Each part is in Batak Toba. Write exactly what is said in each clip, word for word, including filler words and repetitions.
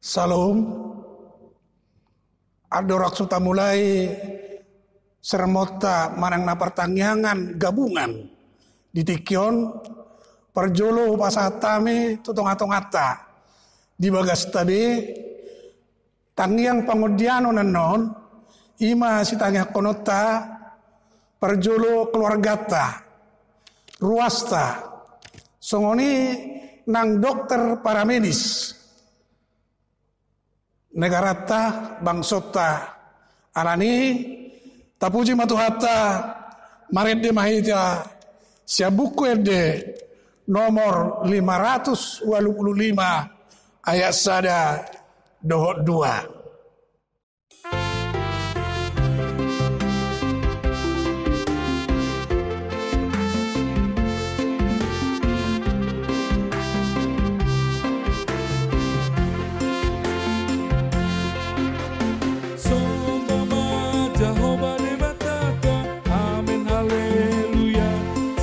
Syalom. Andorang so tamulai sermonta manang na partangiangan gabungan di tingki on, parjolo hupasahat hami tu tongatonganta di bagasta be tangiang pangondianon annon, i ma sitangiangkononta parjolo keluarganta, ruasta, songon i nang dokter paramedis, negaranta, bangsonta. Alani i, tapuji ma Tuhanta, marende ma hita sian Buku Ende nomor lima ratus ualu pulu lima, ayat sada dohot dua. Somba ma Jahowa Debatanta, amen haleluya.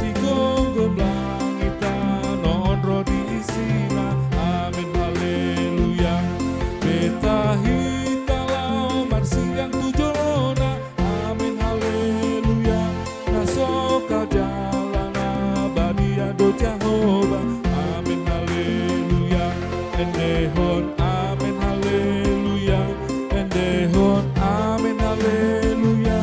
Sigomgom langit tano on ro di isina, amen haleluya. Beta hita laho marsinggang tu jolona, amen haleluya. Na sokal jala na badia do Jahowa, amen haleluya. Endehon amen haleluya. Endehon amen haleluya.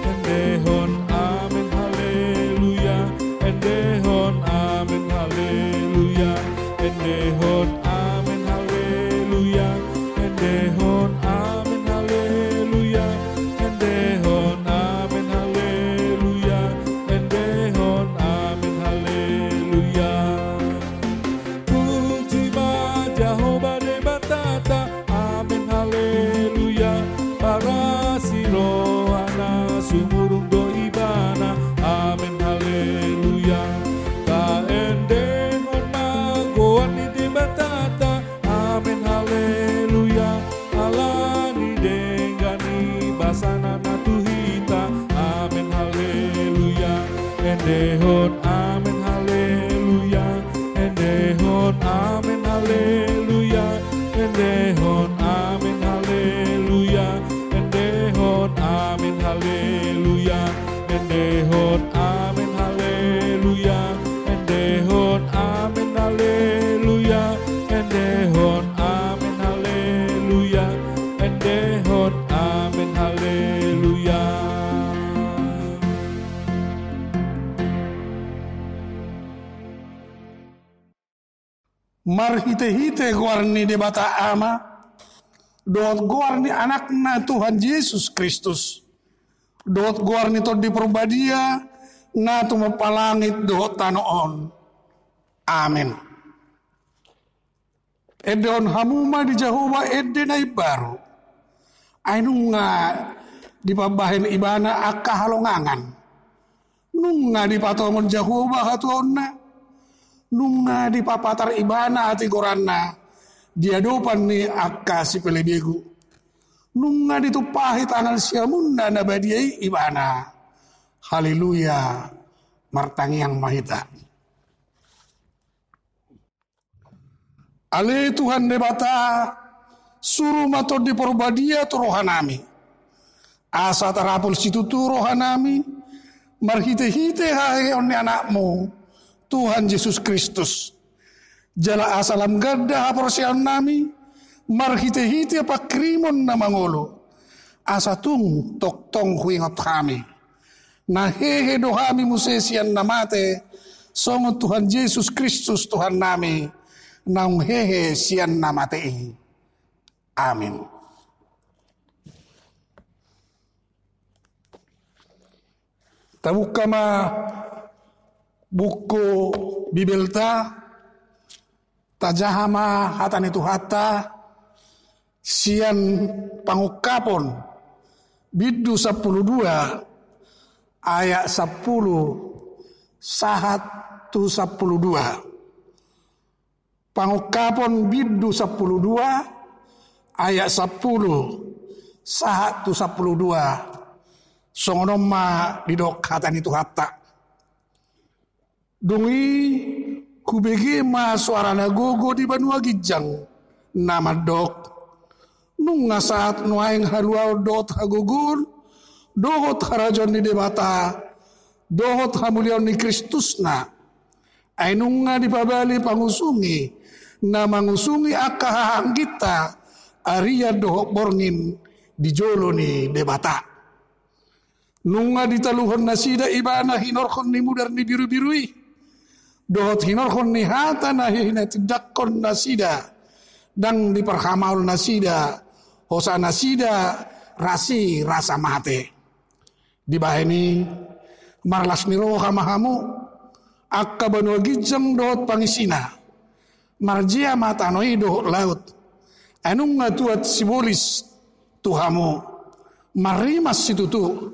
Endehon amen haleluya. Endehon amen haleluya. Endehon amen haleluya. Endehon amen haleluya. Endehon amen haleluya. Endehon amen haleluya. Puji ma Jahowa Debatanta, amen haleluya. Paras ni rohana sumurung do Ibana, amen haleluya. Taendehon ma goar ni Debatanta, amen haleluya. Alani denggan ni basana na tu hita, amen haleluya. Endehon amen haleluya. Endehon amen haleluya. Endehon amen haleluya. Endehon amen haleluya. Endehon amen haleluya. Endehon amen haleluya. Endehon amen haleluya. Endehon amen haleluya. Marhitehite goar ni Debata Ama, dohot goar ni Anakna Tuhan Jesus Kristus, dohot goar ni Tondi Porbadia, na tumompa langit dohot tano on. Amen. Endehon hamu ma di Jahowa ende na imbaru. Ai nunga dipambahen Ibana angka halongangan. Nunga dipatongon Jahowa hatuaonna. Nunga dipapatar Ibana hatigoranna di adopan ni angka sipelebegu. Nunga ditumpahi tangan siamunna na badia i Ibana. Haleluya. Martangiang ma hita. Ale Tuhan Debata, suru ma Tondi Porbadia tu rohanami, asa tarapul situtu rohanami marhitehite haheheon ni Anakmu, Tuhan Jesus Kristus. Jala asa lam ganda haporseaonnami marhitehite panghirimon na mangolu, asa tung tongtong huingot hami. Na hehe do hami muse sian na mate, songon Tuhan Jesus Kristus Tuhannami, naung hehe sian na mate i. Amin. Tabuka ma buku Bibelta, tajaha ma hata ni Tuhanta, sian Pangungkapon, bindu sampulu dua, ayat sampulu, sahat tu sampulu dua. Pangungkapon bindu sampulu dua, ayat sampulu, sahat tu sampulu dua. Songon on ma didok hata ni Tuhanta. Dung i hubege ma soara na gogo di banua ginjang, na mandok: Nunga sahat nuaeng haluaon dohot hagogoon, dohot harajaon ni Debata, dohot hamuliaon ni Kristusna. Ai nunga dipabali pangusungi, na mangusungi angka hahaangginta, arian dohot borngin di jolo ni Debata. Nunga ditaluhon nasida Ibana hinorhon ni mudar ni birubiru i, dohot hinorhon ni hata na hinatindangkon nasida, ndang diparhamaol nasida, hosa nasida, ras i rasa mate. Dibahen i, marlas ni roha ma hamu, angka banua ginjang dohot pangisina. Marjea ma tano i dohot laut. Ai nunga tuat sibolis tu hamu. Marrimas situtu.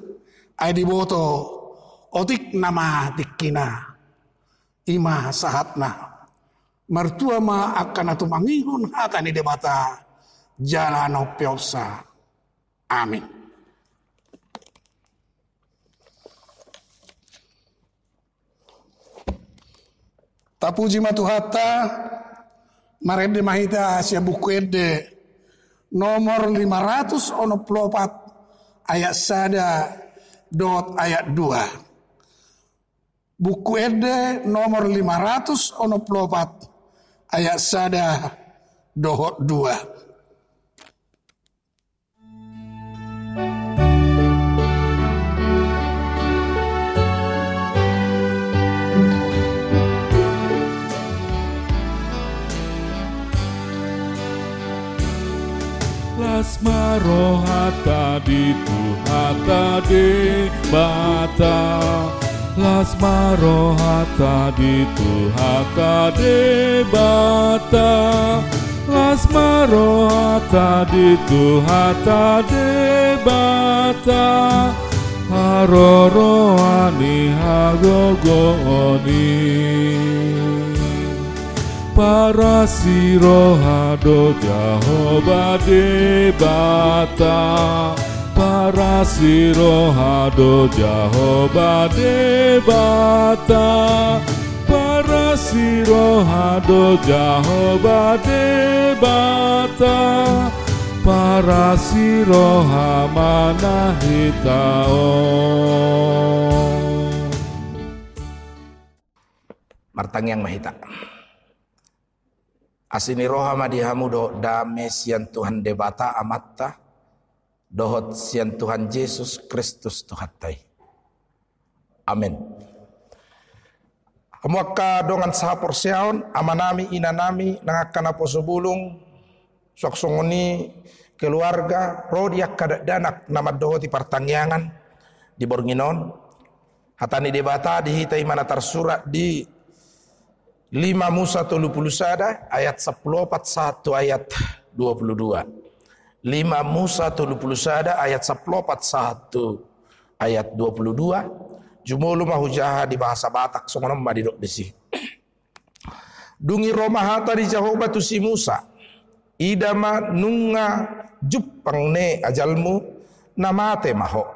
Ai diboto otik nama tingkina. I ma sahatna. Martua ma angka na tumangihon hata ni Debata. Jala na umpeopsa. Amin. Tapuji ma Tuhanta, marende ma hita sian Buku Ende nomor lima ratus onom pulu opat, ayat sada dohot ayat dua. Buku Ende nomor lima ratus onom pulu opat, ayat sada dohot dua. Las ma rohanta di Tuhanta Debata. Las ma rohanta di Tuhanta Debata. Las ma rohanta di Tuhanta Debata. Haroroan ni hagogoon i. Parasi roha do Jahowa Debata. Parasi roha do Jahowa Debata. Parasi roha do Jahowa Debata. Parasi roha ma na hita on. Martangiang ma hita. Asi ni roha ma di hamu dohot dame sian Tuhan Debata Amanta, dohot sian Tuhan Jesus Kristus Tuhanta i. Amen. Hamu angka dongan sahaporseaon, amanami, inanami, nang angka naposo bulung, suang songon i keluarga, ro di angka dakdanak na mandohoti partangiangan di borngin on. Hata ni Debata di hita i ma na tarsurat di lima Musa tolu pulu sada ayat sampulu opat sahat tu ayat dua pulu dua. Lima Musa tolu pulu sada ayat sampulu opat sahat tu ayat dua pulu dua. Jumolo ma hujaha di bahasa Batak, songon on ma didok disi. Dung i ro ma hata ni Jahowa tu si Musa. Ida ma nunga jumpang ne ajalmu, na mate ma ho.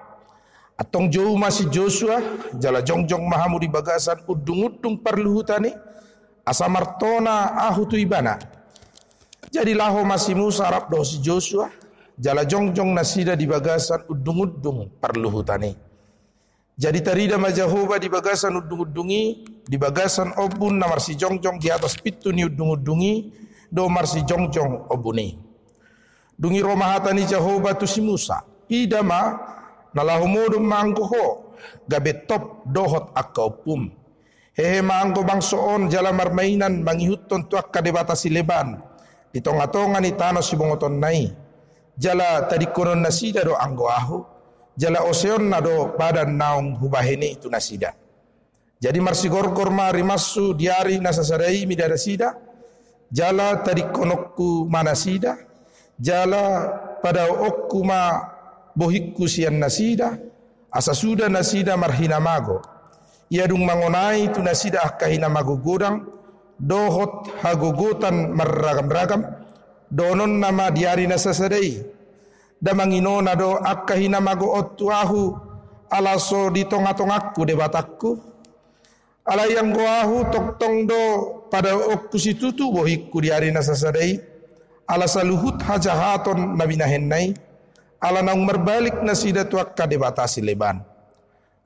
Antong jou ma si Josua, jala jongjong ma hamu di bagasan undungundung parluhutan i, asa martona ahu tu ibana. Jadi laho ma si Musa rap dohot si Josua, jala jongjong nasida di bagasan undungundung parluhutan i. Jadi tarida ma Jahowa di bagasan undungundung i, di bagasan ombun na marsijongjong di atas pintu ni undungundung i, do marsijongjong ombun i. Dung i ro ma hata ni Jahowa tu si Musa, ida ma, na laho modom ma anggo ho, gabe top dohot angka ompum. Hehe ma anggo bangso on jala marmainan mangihuthon tu angka debata sileban, di tongatonga ni tano sibongotonna i. Jala tadingkonon nasida do anggo ahu, jala oseonna do padan naung hubahen i tu nasida. Jadi marsigorgor ma rimashu di ari na sasada i mida nasida, jala tadingkononku ma nasida, jala padaoonku ma bohingku sian nasida, asa suda nasida marhinamago. Ia dung mangonai tu nasida angka hinamago godang, dohot hagogotan marragamragam, dohononna ma di ari na sasada i. Nda manginona do angka hinamago on tu ahu, ala so di tongatongangku Debatangku. Alai anggo ahu tongtong do padaoonku situtu bohingku di ari na sasada i, ala saluhut hajahaton na binahenna i, ala naung marbalik nasida tu angka debata sileban.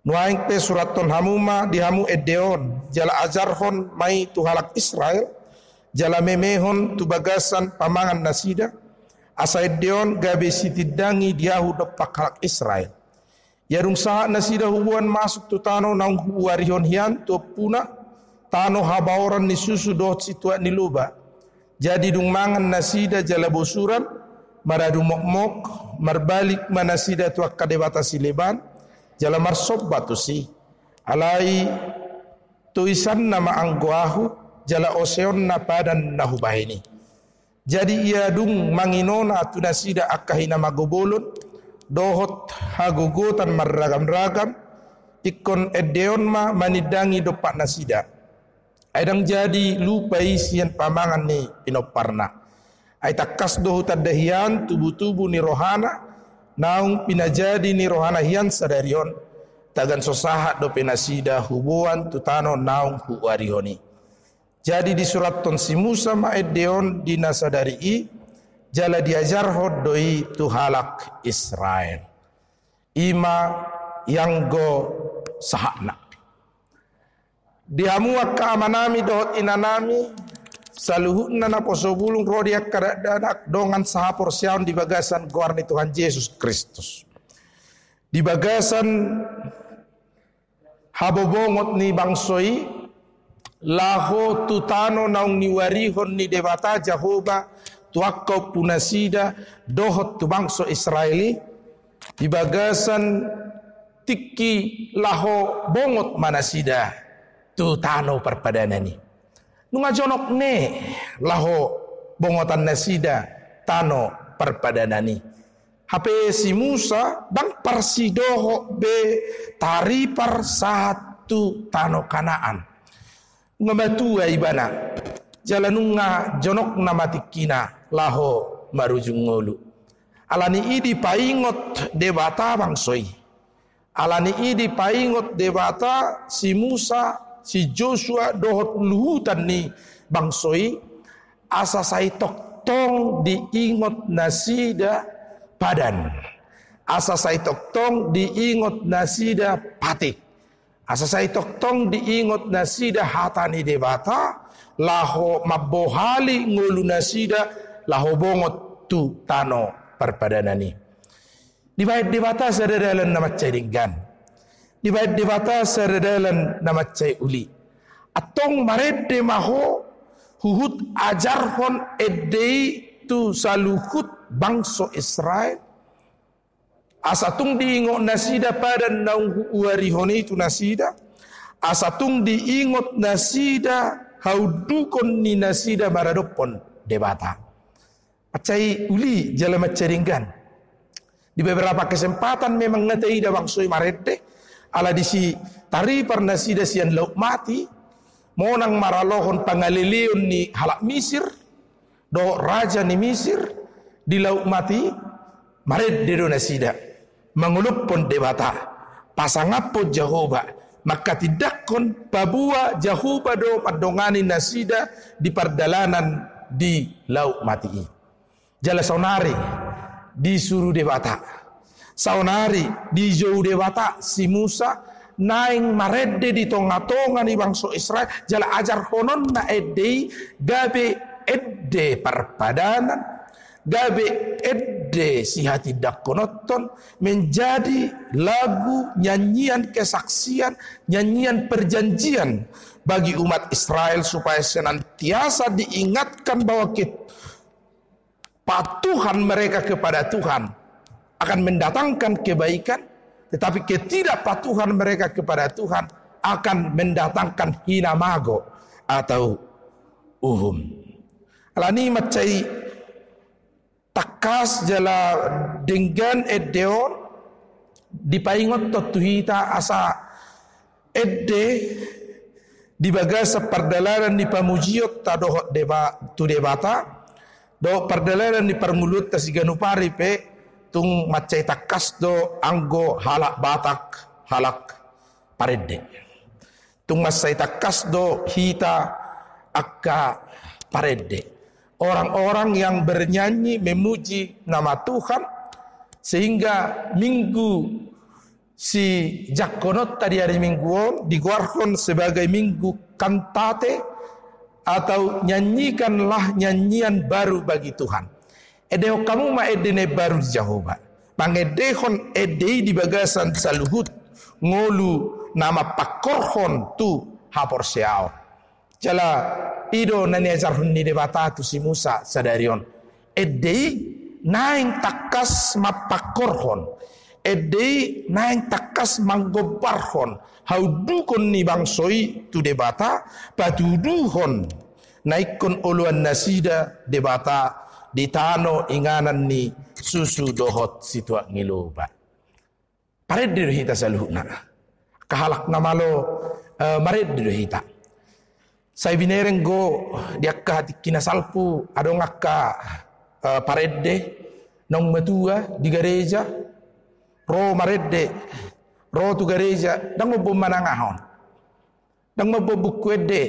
Nuaeng pe surathon hamu ma di hamu ende on, jala ajarhon ma i tu halak Israel, jala memehon tu bagasan pamangan nasida, asa ende on gabe sitindangi di ahu dompak halak Israel. Ia dung sahat nasida huboan masuk tu tano naung huuarihon hian tu ompuna, tano habaoran ni susu dohot situak ni loba. Jadi dung mangan nasida jala bosuran, maradu mokmok, marbalik ma nasida tu angka debata sileban, jala marsomba tusi. Alai toisanna ma anggo ahu, jala oseonna padan na hubahen i. Jadi ia dung manginona tu nasida angka hinamagobolon, dohot hagogotan marragam-ragam, ingkon ende on ma manindangi dompak nasida. Ai ndang jadi lupa i sian pamangan ni pinomparna. Ai tangkas do hutanda hian tubu-tubu ni rohana, naung pinajadi ni rohana hian sadari on, tagan so sahat dope nasida huboan tu tano naung huuarihon i. Jadi disurathon si Musa ma ende on di na sadari i, jala diajarhon do i tu halak Israel. I ma ianggo sahatna. Di hamu angka amanami dohot inanami, saluhutna naposo bulung ro di angka dakdanak dongan sahaporseaon di bagasan goar ni Tuhan Jesus Kristus. Di bagasan habobongot ni bangso i, laho tu tano naung niuarihon ni Debata Jahowa tu angka ompunasida dohot tu bangso Israel i, di bagasan tingki laho bongot ma nasida tu tano parpadanan i. Nunga jonok ne laho bongotan nasida tano parpadanan i. Hape si Musa ndang parsidohot be taripar sahat tu tano Kanaan. Nunga matua ibana, jala nunga jonokna ma tingkina laho marujung ngolu. Alani i dipaingot Debata bangso i. Alani i dipaingot Debata si Musa, si Josua dohot luhutan ni bangso i, asa sai tongtong diingot nasida padan. Asa sai tongtong diingot nasida patik. Asa sai tongtong diingot nasida hata ni Debata, laho mambohali ngolu nasida, laho bongot tu tano parpadanan i. Dibahen Debata sada dalan na mansai denggan. Dibahen Debata sada dalan na mansai uli. Antong marende ma ho huhut ajarhon ende i tu saluhut bangso Israel. Asa tung diingot nasida padan naung huuarihon i tu nasida. Asa tung diingot nasida haunduton ni nasida maradophon Debata. Mansai uli jala mansai denggan. Di beberapa kesempatan memang nga taida bangso i marende, ala disi taripar nasida sian Laut Mati, monang maralohon pangaleleon ni halak Misir, dohot raja ni Misir, di Laut Mati, marende do nasida. Mangolophon Debata, pasangaphon Jahowa, mangkatindangkon paboa Jahowa do mandongani nasida di pardalanan di Laut Mati i. Jala saonari disuru Debata. Saonari dijou Debata si Musa naeng marende di tonga-tonga ni bangso Israel, jala ajarhononna ende i gabe ende parpadanan, gabe ende sihatindangkononhon, menjadi lagu nyanyian kesaksian, nyanyian perjanjian bagi umat Israel supaya senantiasa diingatkan bahwa kepatuhan mereka kepada Tuhan akan mendatangkan kebaikan, tetapi ketidakpatuhan mereka kepada Tuhan akan mendatangkan hinamago atau uhum. Alani i mansai tangkas jala denggan ende on dipaingot tu hita asa ende di bagasan pardalanan ni pamujionta dohot Deba-, tu Debata, dohot pardalanan ni parngoluonta siganup ari pe tung mansai tangkas do anggo halak Batak, halak parende. Tung mansai tangkas do hita angka parende. orang-orang yang bernyanyi memuji nama Tuhan, sehingga minggu sijangkononta di hari Minggu on digoarhon sebagai minggu kantate atau nyanyikanlah nyanyian baru bagi Tuhan. Endehon hamu ma ende na imbaru di Jahowa. Mangendehon ende i di bagasan saluhut ngolu na mampangkorhon tu haporseaon. Jala i do na niajarhon ni Debata tu si Musa sadari on. Ende i naeng tangkas mampangkorhon. Ende i naeng tangkas manggombarhon haunduhon ni bangso i tu Debata, patuduhon na ingkon oloan nasida Debata di tano inganan ni susu dohot situak ni loba. Parende do hita saluhutna. Angka halak na malo, eh, marende do hita. Sai binereng do di angka tingki na salpu adong angka, eh, parende naung matua di gareja, ro marende, ro tu gareja, ndang mamboan manangahon. Ndang mamboan buku ende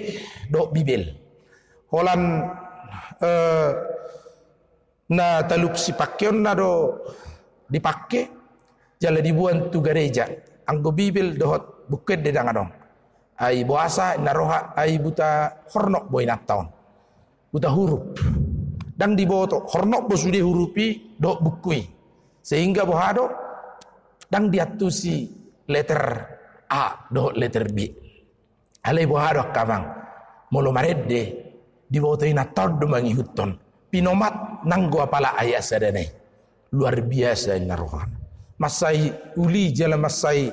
dohot Bibel. Holan, eh, na talup sipangkeonna do dipangke, jala diboan tu gareja. Anggo Bibel dohot buku ende ndang adong. Ai boasa, ninna roha, ai buta hornok do inanta on. Buta hurup. Ndang diboto, hornok do sude hurup i dohot buku i. Sehingga boha do, ndang diantusi letter A dohot letter B. Alai boha do angka amang, molo marende, diboto inanta on do mangihuthon. Pinomat nanggo apala ayat sadana i. Luar biasa ninna roha. Mansai uli jala mansai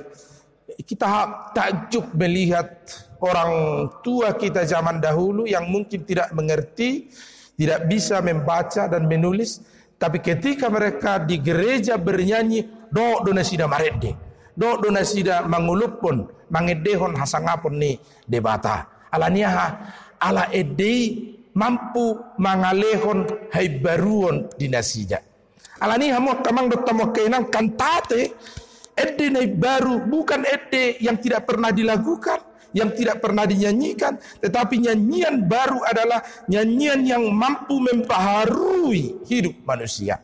kita ha-, takjub melihat orang tua kita zaman dahulu yang mungkin tidak mengerti, tidak bisa membaca dan menulis, tapi ketika mereka di gereja bernyanyi, dohot do nasida marende, dohot do nasida mangolophon, mangendehon hasangapon ni Debata. Ala ni aha? Ala ende i mampu mangalehon haimbaruon di nasida. Ala ni i hamu angka amang dohot hamu angka inang, kantate, ende na imbaru bukan ende yang tidak pernah dilakukan, yang tidak pernah dinyanyikan, tetapi nyanyian baru adalah nyanyian yang mampu membaharui hidup manusia.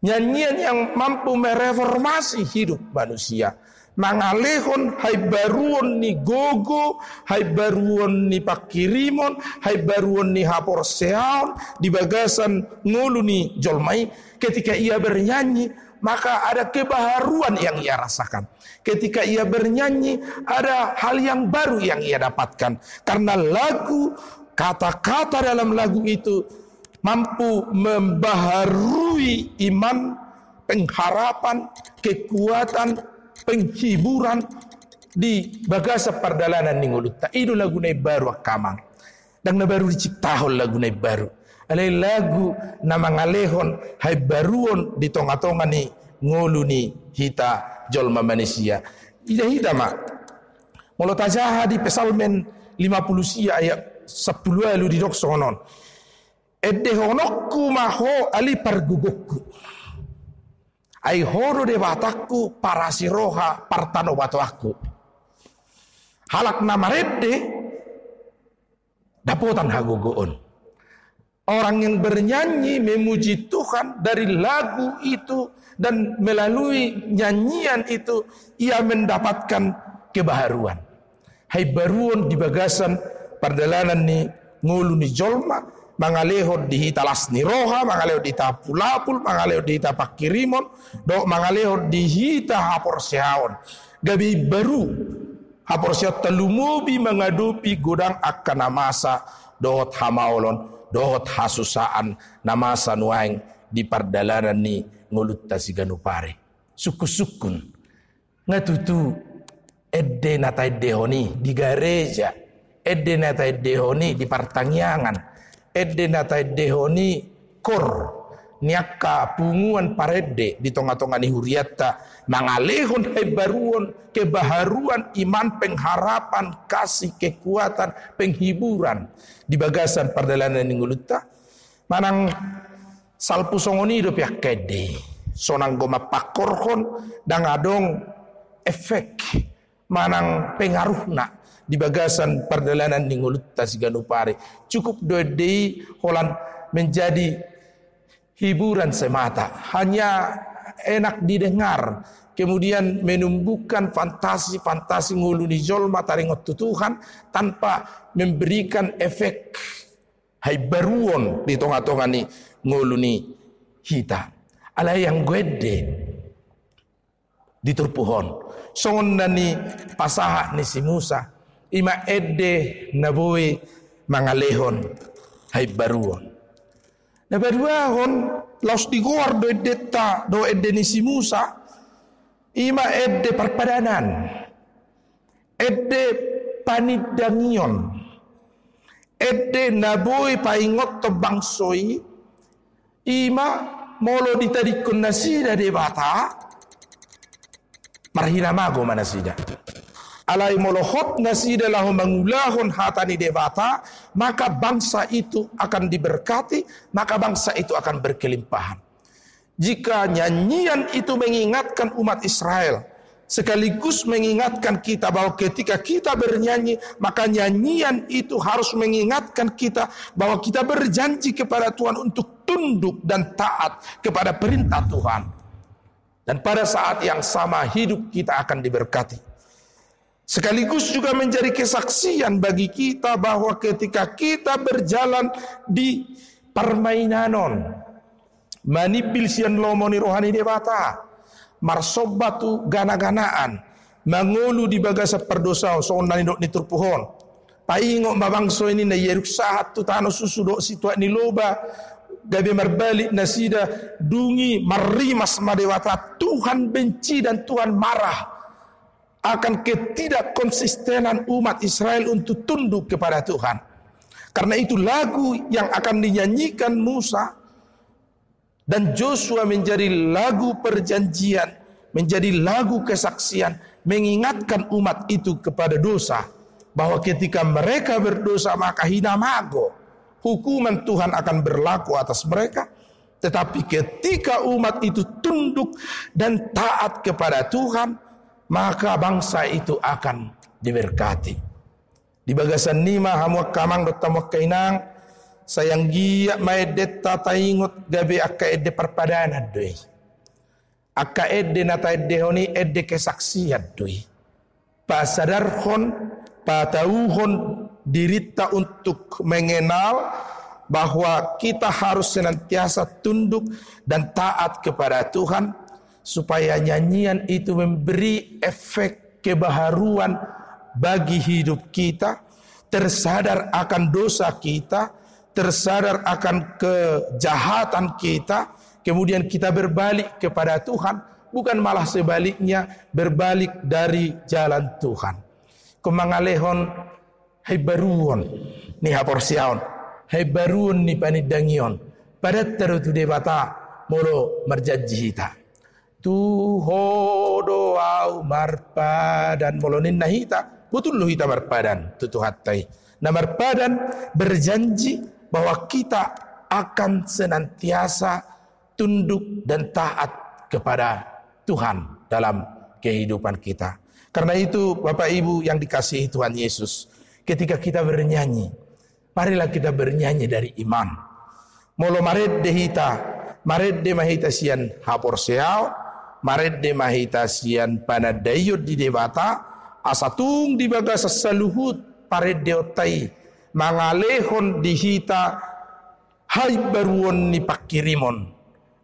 Nyanyian yang mampu mereformasi hidup manusia. Mangalehon haimbaruon ni gogo, haimbaruon ni panghirimon, haimbaruon ni haporseaon di bagasan ngolu ni jolma i. Ketika ia bernyanyi, maka ada kebaharuan yang ia rasakan. Ketika ia bernyanyi, ada hal yang baru yang ia dapatkan. Karena lagu, kata-kata dalam lagu itu mampu membaharui iman, pengharapan, kekuatan, penghiburan di bagasan pardalanan ni ngolunta. I do lagu na imbaru angka amang. Ndang na baru diciptahon lagu na imbaru. Alai lagu na mangalehon haimbaruon di tonga-tonga ni ngolu ni hita jolma manisia. Ida hita ma. Molo tajaha di Psalmen lima pulu sia ayat sampulu ualu didok songon on. Endehononku ma ho ale pargogongku. Ai ho do Debatangku, parasi roha, partanobatoanku. Halak na marende dapotan hagogoon. Orang yang bernyanyi memuji Tuhan dari lagu itu dan melalui nyanyian itu ia mendapatkan kebaharuan. Haimbaruon di bagasan pardalanan ni ngolu ni jolma, mangalehon di hita las ni roha, mangalehon di hita apul-apul, mangalehon di hita panghirimon, dohot mangalehon di hita haporseaon. Gabe imbaru haporseaonta lumobi mangadopi godang angka na masa dohot hamaolon, dohot hasusaan na masa nuaeng di pardalanan ni ngolunta siganup ari. Sungkun-sungkun. Nga tutu ende na taendehon i di gareja, ende na taendehon i di partangiangan, ende na taendehon i kor ni angka punguan parende di tonga-tonga ni hurianta, mangalehon haimbaruon, kebaharuan, iman, pengharapan, kasih, kekuatan, penghiburan di bagasan pardalanan ni ngolunta. Manang salpu songon i dope angka ende i. Sonang do mampangkorhon, ndang adong efek manang pengaruhna di bagasan pardalanan ni ngolunta siganup ari. Cukup do ende i holan menjadi hiburan semata, hanya enak didengar, kemudian menumbuhkan fantasi-fantasi ngolu ni jolma taringot tu Tuhan, tanpa memberikan efek haimbaruon di tonga-tonga ni ngolu ni hita. Alai anggo ende di turpuk on, songon na nipasahat ni si Musa, i ma ende na boi mangalehon haimbaruon. Na paduahon, laos digoar do endenta dohot ende ni si Musa, i ma ende parpadanan, ende panindangion, ende na boi paingothon bangso i, i ma molo ditadingkon nasida Debata, marhinamago ma nasida. Alai molo hot nasida laho mangulahon hata ni Debata, maka bangsa itu akan diberkati, maka bangsa itu akan berkelimpahan. Jika nyanyian itu mengingatkan umat Israel, sekaligus mengingatkan kita bahwa ketika kita bernyanyi, maka nyanyian itu harus mengingatkan kita bahwa kita berjanji kepada Tuhan untuk tunduk dan taat kepada perintah Tuhan. Dan pada saat yang sama, hidup kita akan diberkati. Sekaligus juga menjadi kesaksian bagi kita bahwa ketika kita berjalan di parmainanon, manimbil sian lomo ni roha ni Debata, marsomba tu gana-ganaan, mangolu di bagasan pardosaon, songon na nidok ni turpuk on. Paingot ma bangso i ninna, ia dungsahat tu tano susu dohot situak ni loba, gabe marbalik nasida, dung i marrimas ma Debata, Tuhan benci dan Tuhan marah akan ketidakkonsistenan umat Israel untuk tunduk kepada Tuhan. Karena itu lagu yang akan dinyanyikan Musa dan Joshua menjadi lagu perjanjian, menjadi lagu kesaksian, mengingatkan umat itu kepada dosa, bahwa ketika mereka berdosa maka hinamago, hukuman Tuhan akan berlaku atas mereka. Tetapi ketika umat itu tunduk dan taat kepada Tuhan, maka bangsa itu akan diberkati. Di bagasan i ma hamu angka amang dohot hamu angka inang, sai anggiat ma endenta taingot gabe angka ende parpadanan do i. Angka ende na taendehon i ende kesaksian do i. Pasadarhon, patauhon dirinta untuk mengenal bahwa kita harus senantiasa tunduk dan taat kepada Tuhan, supaya nyanyian itu memberi efek kebaharuan bagi hidup kita, tersadar akan dosa kita, tersadar akan kejahatan kita, kemudian kita berbalik kepada Tuhan, bukan malah sebaliknya, berbalik dari jalan Tuhan. Ingkon mangalehon haimbaruon ni haporseaon, haimbaruon ni panindangion, padanta do tu Debata molo marjanji hita. Tu Ho do ahu marpadan. Molo ninna hita, botul do hita marpadan tu Tuhanta i. Na marpadan berjanji bahwa kita akan senantiasa tunduk dan taat kepada Tuhan dalam kehidupan kita. Karena itu, Bapak Ibu yang dikasihi Tuhan Yesus, ketika kita bernyanyi, marilah kita bernyanyi dari iman. Molo marende hita, marende ma hita sian haporseaon, marende ma hita sian panandaion di Debata, asa tung di bagasan saluhut parendeonta i mangalehon di hita haimbaruon ni pangkirimon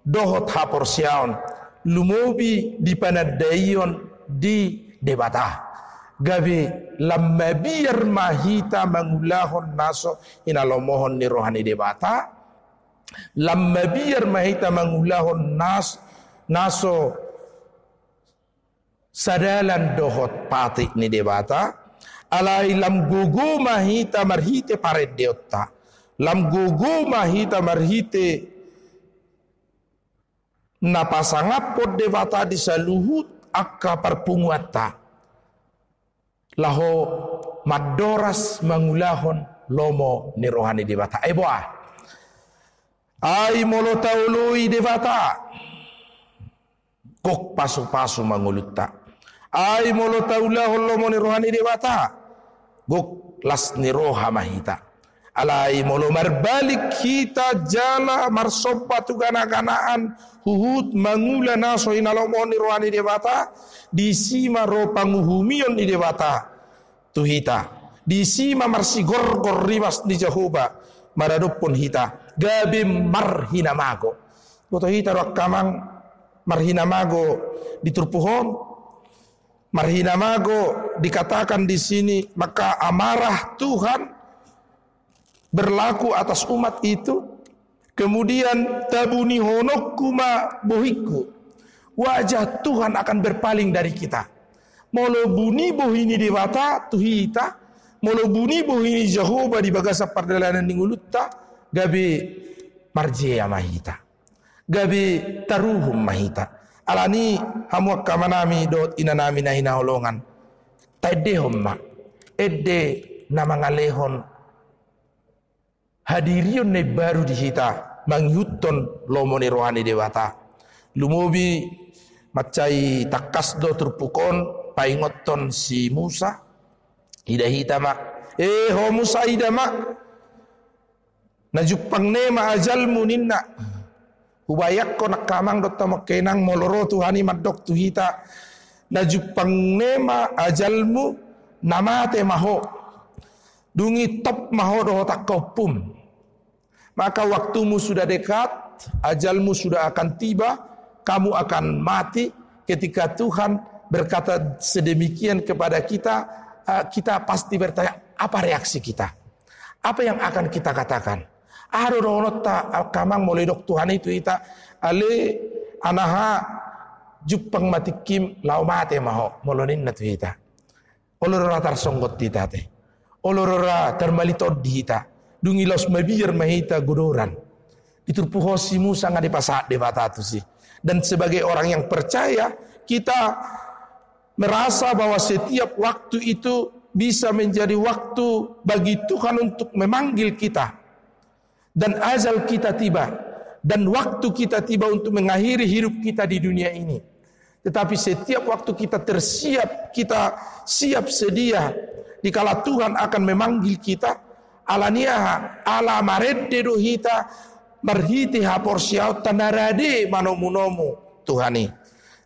dohot haporseaon, lumobi di panandaion di Debata. Gabe lam mabiar ma hita mangulahon na so hinalomohon ni roha ni Debata, lam mabiar ma hita mangulahon nas-, na so sadalan dohot patik ni Debata, alai lam gogo ma hita marhite parendeonta, lam gogo ma hita marhite na pasangaphon Debata di saluhut angka parpunguanta, laho mandoras mangulahon lomo ni roha ni Debata. Ai boa. Ai molo taoloi Debata, gok pasu-pasu ma ngolunta. Ai molo taulahon lomo ni roha ni Debata, gok las ni roha ma hita. Alai molo marbalik hita jala marsomba tu gana-ganaan, huhut mangula na so hinalomohon ni roha ni Debata, disi ma ro panguhumion ni Debata tu hita. Disi ma marsigorgor rimas ni Jahowa maradophon hita, gabe marhinamago. Boto hita do angka amang, marhinamago di turpuk on. Marhinamago dikatakan di sini, maka amarah Tuhan berlaku atas umat itu. Kemudian, tabunihononku ma bohingku. Wajah Tuhan akan berpaling dari kita. Molo buni bohi ni Debata tu hita, molo buni bohi ni Jahowa di bagasan pardalanan ni ngolunta, gabe marjea ma hita. Gabe taruhum ma hita. Alani, hamu angka amanami dohot inanami na hinaholongan, taendehon ma ende na mangalehon hadirion na imbaru di hita, mangihuthon lomo ni roha ni Debata. Lumobi mansai tangkas do turpuk on paingothon si Musa. Ida hita ma, eh, ho Musa, ida ma, na jumpang ne ma ajalmu, ninna. Hubayangkon angka amang dohot hamu angka inang, molo ro Tuhan i mandok tu hita, na jumpang ne ma ajalmu, na mate ma ho. Dung i top ma ho dohot angka ompum. Maka waktumu sudah dekat, ajalmu sudah akan tiba, kamu akan mati. Ketika Tuhan berkata sedemikian kepada kita, eh, kita pasti bertanya, apa reaksi kita? Apa yang akan kita katakan? Aha do dohononta angka amang molo didok Tuhan i tu hita, ale, anaha, jumpang ma tingkim, laho mate ma ho, molo ninna tu hita. Olo do ra tarsonggot hita ate. Olo do ra tarmali tondi hita. Dung i laos mabiar ma hita godoran. Di turpuk on si Musa nga dipasahat Debata tusi. Dan sebagai orang yang percaya, kita merasa bahwa setiap waktu itu bisa menjadi waktu bagi Tuhan untuk memanggil kita. Dan ajal kita tiba, dan waktu kita tiba untuk mengakhiri hidup kita di dunia ini. Tetapi setiap waktu kita tersiap, kita siap sedia, dikala Tuhan akan memanggil kita, alani aha, ala marende do hita, marhite haporseaonta na rade manomunomu Tuhan i.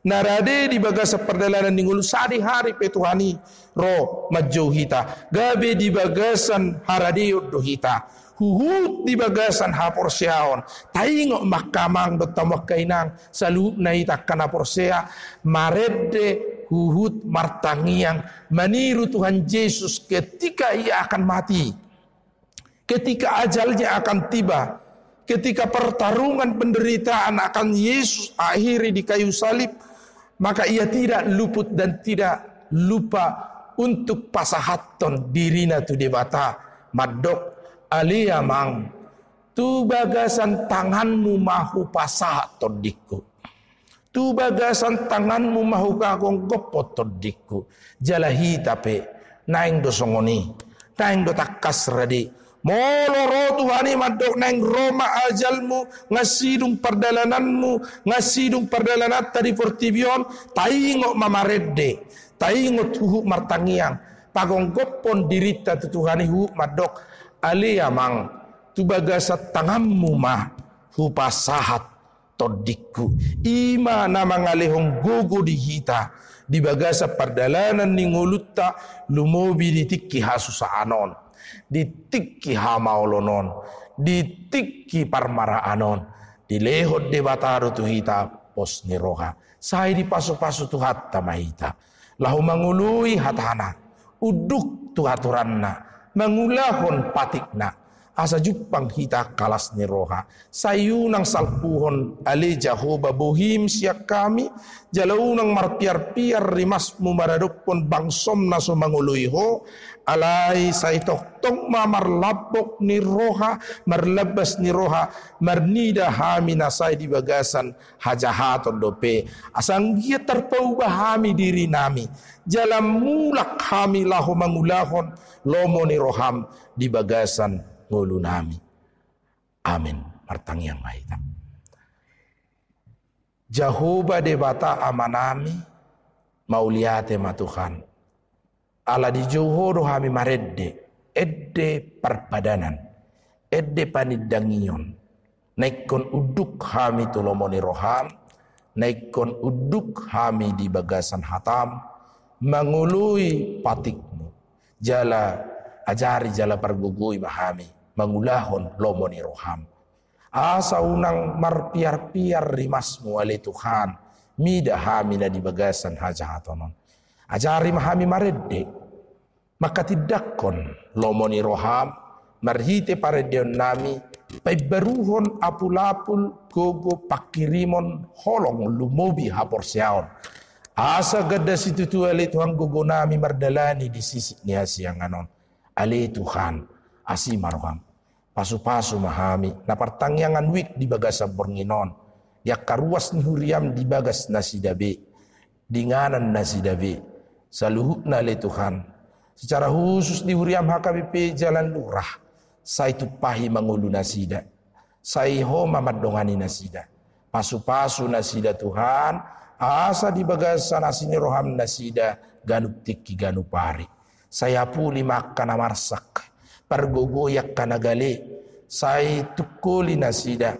Na rade di bagasan pardalanan ni ngolu, sadihari pe Tuhan i ro manjou hita. Gabe di bagasan haradeon do hita. Huhut di bagasan haporseaon. Taingot ma angka amang dohot hamu angka inang, saluhutna hita angka na porsea, marende huhut martangiang, maniru Tuhan Jesus ketika ia akan mati. Ketika ajalnya akan tiba, ketika pertarungan penderitaan akan Yesus akhiri di kayu salib, maka ia tidak luput dan tidak lupa untuk pasahathon dirina tu Debata, mandok, ale Amang, tu bagasan tanganmu ma hupasahat tondingku. Tu bagasan tanganmu ma hupagophgophon tondingku. Jala hita pe, naeng do songon i, naeng do tangkas rade. Molo ro Tuhan i mandok naeng ro ma ajalmu, nga sidung pardalananmu, nga sidung pardalananta di portibi on, taingot ma marende, taingot huhut martangiang, pagophgophon dirinta tu Tuhan i huhut mandok, ale Amang, tu bagasan tanganmu ma hupasahat tondingku. I ma na mangalehon gogo di hita di bagasan pardalanan ni ngolunta, lumobi di tingki hasusaan on, di tingki hamaolon on, di tingki parmaraan on. Dilehon Debata do tu hita pos ni roha. Sai dipasupasu Tuhanta ma hita laho mangoloi hatana, unduk tu aturanna, mangulahon patikna, asa jumpang hita angka las ni roha. Sai unang salpuhon, ale Jahowa, bohim sian hami, jala unang marpiarpiar rimasmu maradophon bangsom na so mangoloi ho, alai sai tongtong ma marlambok ni roha, marlambas ni roha, marnida hami na sai di bagasan hajahaton dope, asa anggiat tarpauba hami dirinami, jala mulak hami laho mangulahon lomo ni roham di bagasan ngolunami. Amin. Martangiang ma hita. Jahowa Debata Amanami, mauliate ma Tuhan. Ala dijou ho do hami marende, ende parpadanan. ende panindangion, na ingkon unduk hami tu lomo ni roham, na ingkon unduk hami di bagasan hatam, mangoloi patikmu, jala ajari jala pargogoi ma hami mangulahon lomo ni roham. Asa unang marpiar-piar rimasmu ale Tuhan, mida hami na di bagasan hajahaton on. Ajari ma hami marende, manghatindanghon lomo ni roham, marhite parendeon nami, paimbaruhon apul-apul gogo panghirimon holong lumobi haporseaon. Asa ganda situtu ale Tuhan gogo nami mardalani di sisik ni hasiangan on. Ale Tuhan, asi ma roham. Pasu-pasu ma hami, na partangiangan wijk di bagasan borngin on, di angka ruas ni huriam di bagas nasida be, di inganan nasida be, saluhutna ale Tuhan, secara khusus di huriam H K B P Jalan Lurah, sai tumpahi ma ngolu nasida, sai Ho ma mandongani nasida. Pasu-pasu nasida Tuhan, asa di bagasan asi ni roham nasida ganup tingki ganup ari. Sai apuli ma angka na marsak, pargogoi angka na gale, sai tungkoli nasida.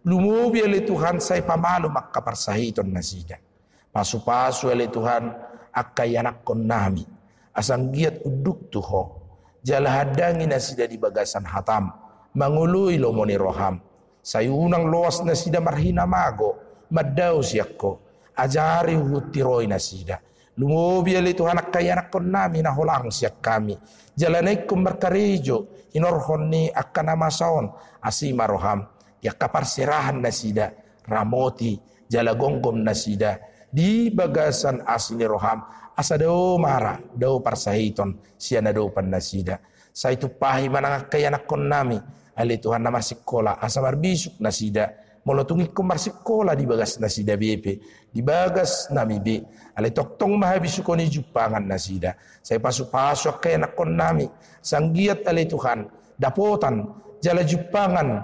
Lumobi ale Tuhan sai pamalum angka parsahiton nasida. Pasu-pasu ale Tuhan angka ianakkon nami, asa anggiat unduk tu Ho, jala handangi nasida di bagasan hatam, mangoloi lomo ni roham. Sai unang loas nasida marhinamago, mandao sian Ho, ajari huhut tiroi nasida. Lumobi ale Tuhan angka ianakkon nami na holang sian hami, jala na ingkon markarejo hinorhon ni angka na masa on, asi ma roham, di angka parserahan nasida, ramoti, jala gomgom nasida, di bagasan asi ni roham, asa dao mara, dao parsahiton, sian adopan nasida. Sai tumpahi ma nang angka ianakkon nami, ale Tuhan na marsikola, asa marbisuk nasida, molo tung ingkon marsikola di bagas nasida be pe, di bagas nami be, ale tongtong ma habisukon i jumpangan nasida. Sai pasu-pasu angka ianakkon nami, asa anggiat ale Tuhan, dapotan, jala jumpangan,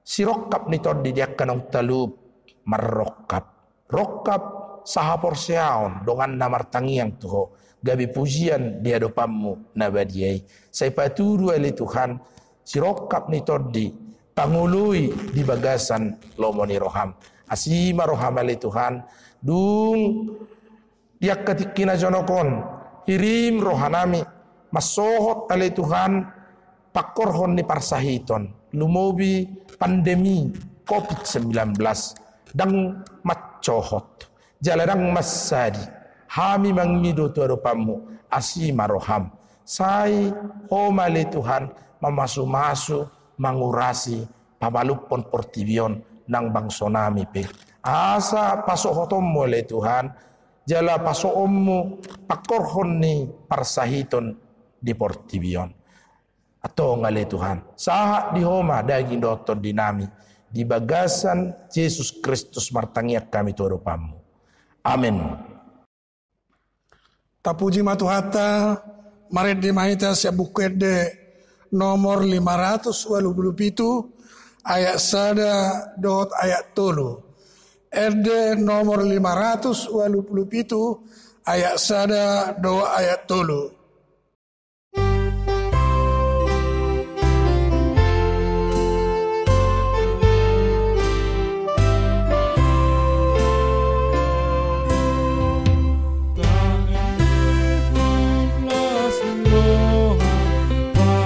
sirongkap ni tondi di angka naung talup marrongkap. Rongkap sahaporseaon, dongan na martangiang tu Ho, gabe pujian di adopanmu na badia i. Sai patudu ale Tuhan, sirongkap ni tondi, pangoloi di bagasan lomo ni roham. Asi ma roham ale Tuhan, dung di angka tingki na jonok on, hirim roha nami, mansohot ale Tuhan, pangkorhon ni parsahiton, lumobi pandemi covid sembilan belas, ndang mansohot, jala ndang mansadi, hami mangido tu adopanmu, asi ma roham, sai Ho ma ale Tuhan, mamasu-masu, mangurasi, pamalumhon portibi on nang bangso nami pe. Asa pasohotonmu ale Tuhan, jala pasoonmu pangkorhon ni parsahiton di portibi on. Antong ale Tuhan, sahat di Ho ma daging dohot tondi nami, di bagasan Jesus Kristus martangiang hami tu adopanmu. Amen. Tapuji ma Tuhanta, marende ma hita sian Buku Ende nomor lima ratus ualu pulu pitu, ayat sada dohot ayat tolu. Ende nomor lima ratus ualu pulu pitu, ayat sada dohot ayat tolu.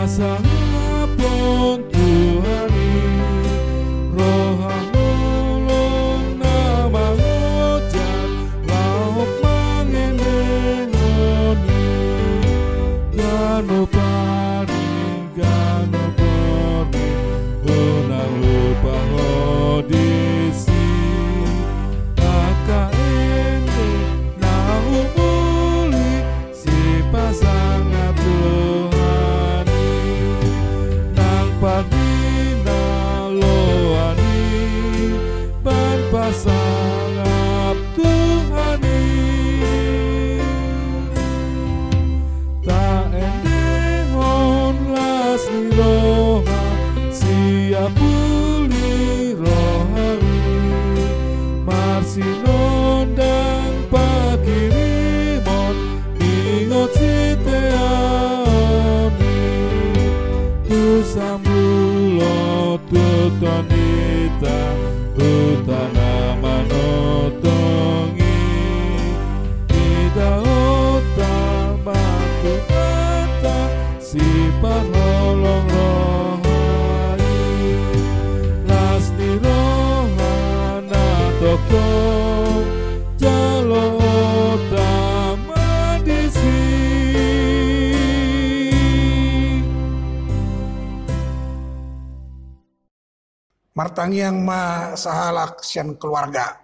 Pasangaphon Tuhan i, roha molo na mangojar, laho mangendehon i, ganup ari ganup orde, unang lupa ho disi. Angka ende na umuli sipasangap Tuhan i, nang parhinaloan i, baen pasangap Tuhan i. Taendehon las ni roha, siapuli roha i, marsinondang panghirimon, ingot siteaon i, tu sambu Sipaholong roha i, las ni roha na tongtong, jalo hita ma disi. Martangiang ma sahalak sian keluarga.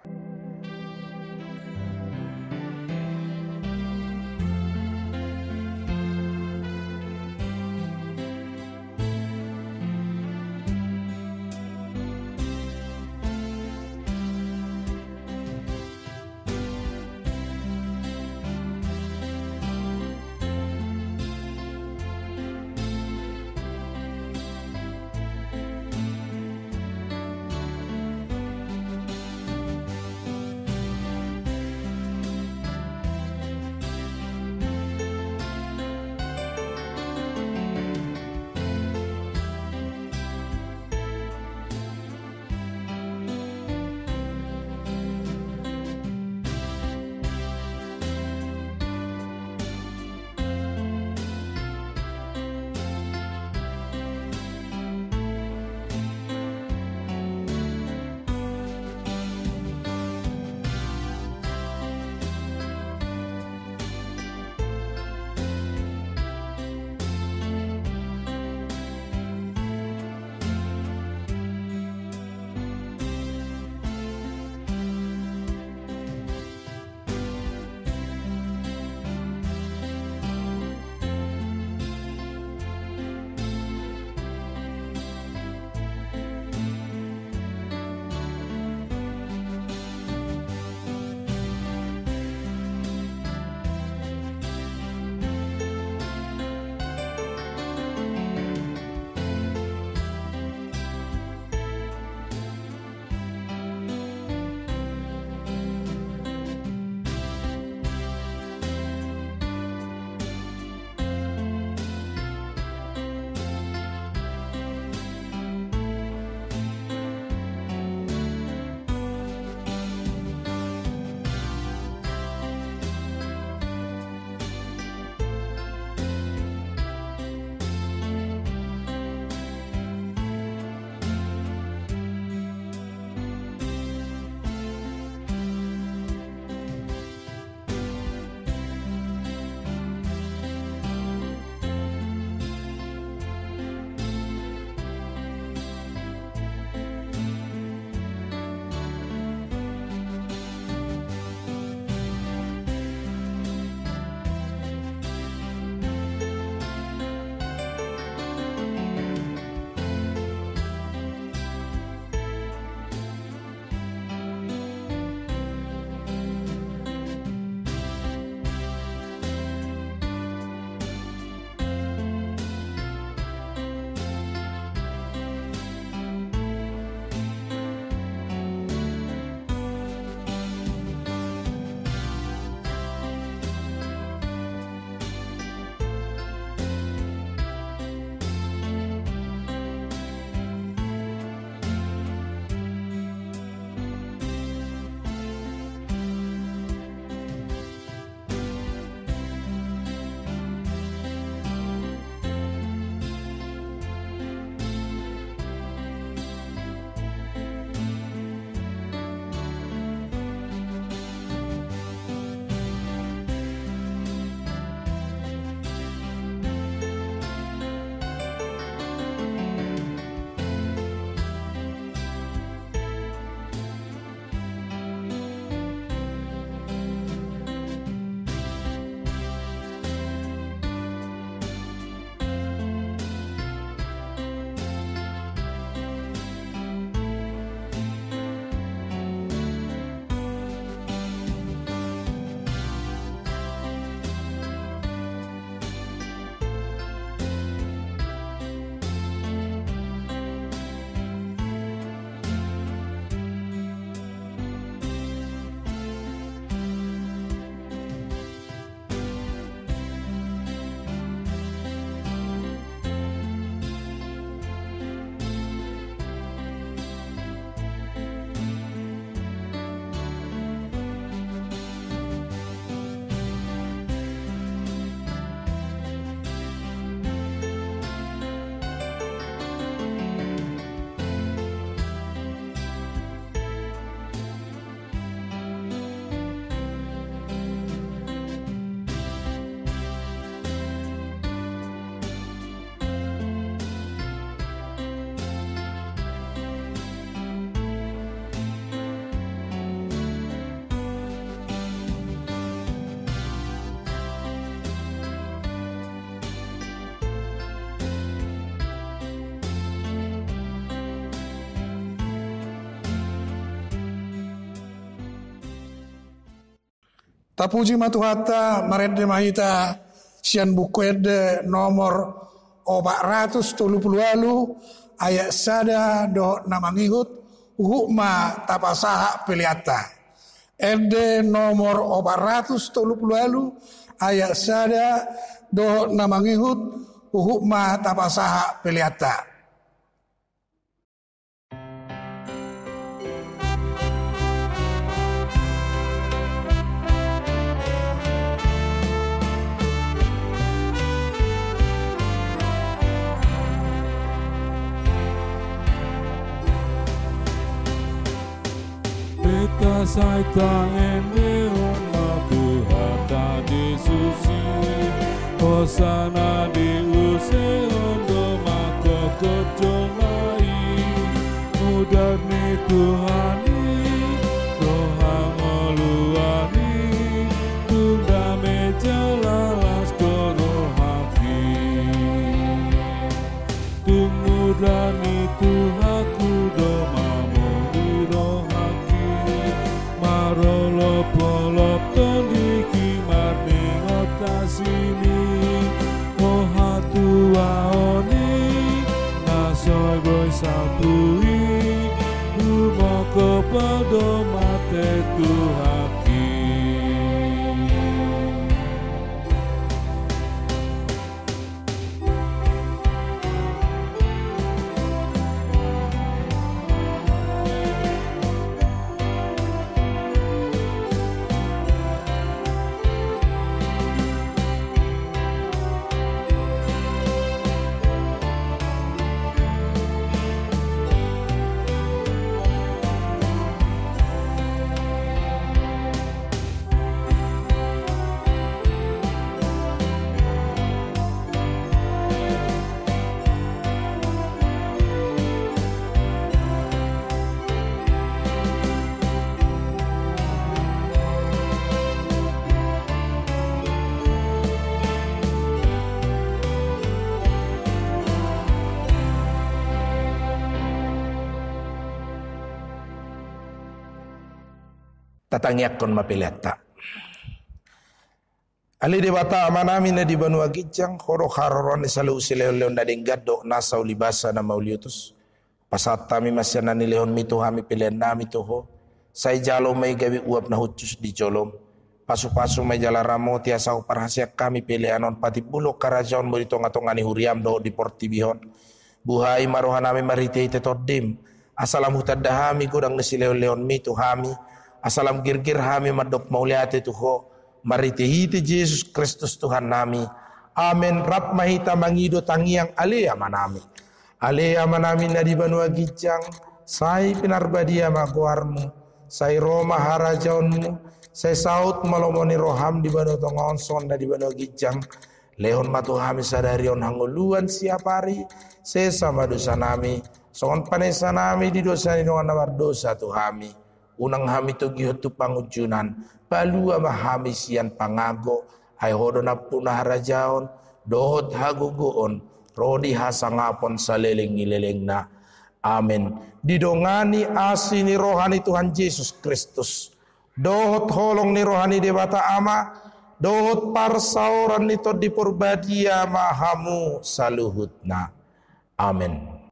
Tapuji ma Tuhanta, marende ma hita sian Buku Ende nomor opat ratus tolu pulu ualu, ayat sada dohot na mangihut, huhut ma tapasahat peleanta. Ende nomor opat ratus tolu pulu ualu, ayat sada dohot na mangihut, huhut ma tapasahat peleanta. Hita sai taendehon ma Tuhanta Jesus i. Hosana di use on do mangkophop jolma i. Mudar ni Tuhan i, do hangoluan i, tung dame jala las do rohangki. Tung mudar ni Tuhanku do mamungka rohangki, marolopolop tondingki marningot asini. O hatuaon i na so boi salpu i, humongkop do mate Tuhanki. Tatangiangkon ma peleanta. Ale Debata Amanami na di banua ginjang, Ho do haroroan ni saluhut silehonlehon na denggan dohot nasa ulibasa na mauliutus. Pasahat hami ma sian na nilehonmi tu hami peleannami tu Ho. Sai jalo ma i gabe uap na hushus di jolom. Pasupasu ma i jala ramoti asa huparhaseang hami pelean on patimbulhon harajaonmu di tongatonga ni huriam dohot di portibi on. Buhai ma rohanami marhitehite Tondim, asa lam hutanda hami godang ni silehonlehonmi tu hami, asa lam girgir hami mandok mauliate tu Ho, marhitehite Jesus Kristus Tuhannami. Amen. Rap ma hita mangido tangiang. Ale Amanami. Ale Amanami na di banua ginjang, sai pinarbadia ma goarmu, sai ro ma harajaonmu, sai saut ma lomo ni roham di banua tonga on songon na di banua ginjang. Lehon ma tu hami sadari on hangoluan siapari, sesa ma dosanami, songon panesanami di dosa ni dongan na mardosa tu hami. Unang hami togihon tu pangunjunan, palua ma hami sian pangago, ai Ho do nampuna harajaon, dohot hagogoon, ro di hasangapon saleleng ni lelengna. Amen. Didongani asi ni roha ni Tuhan Jesus Kristus, dohot holong ni roha ni Debata Ama, dohot parsaoran ni Tondi Porbadia ma hamu saluhutna. Amen.